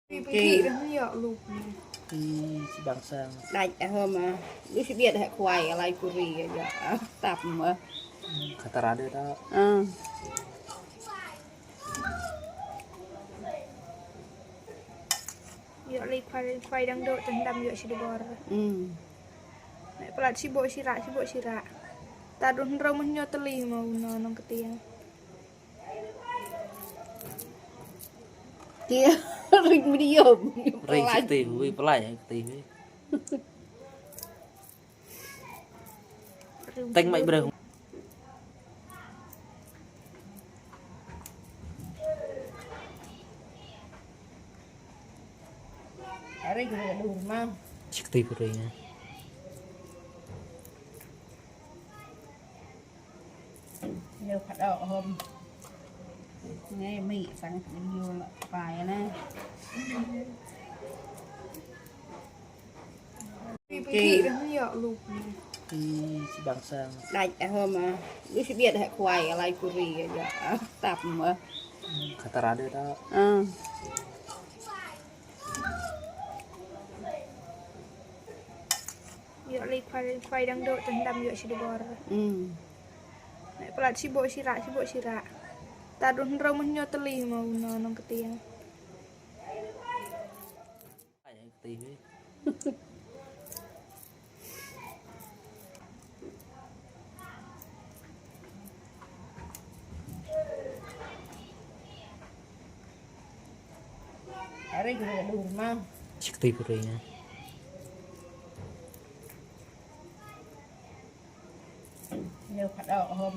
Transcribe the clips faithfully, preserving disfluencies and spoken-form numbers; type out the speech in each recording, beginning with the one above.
Ki. Ki dah ïa lu. Ki bang sang. Dai eh ma. Lu si biat ha kwai lai kuri ya. Tap ma. Kata rada ta. Ah. Ïoh lei kwai, kwai dang doh tang dam ïoh shi dbor. Hmm. Nai palat shi boh shi rah, shi boh shi rah. Ta dun hynriew mah nyo teli ma u no nong ktiang. Ki ring medium. Ring shi kti, wi pelai kti wi. Teng mai breu. Are guru aduh rumah. Shakti puri ya. Neu khat au hom. Ngai mi sang nyu la pai na. Ki. Ki dah ïa lu. Ki bang sang. Dai eh ma. Lu si biat ha kwai lai kuri ya. Tap ma. Kata rada ta. Ah. Ïoh lei kwai, kwai dang doh tang dam ïoh shi dbor. Hmm. Nai palat shi boh shi rah, shi boh shi rah. Ta dun hynriew mah nyo teli ma u no nong ktiang. Are guru aduh rumah. Shakti puri ya. Neu khat au hom.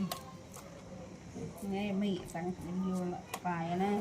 Ngai mi sang nyu la pai na.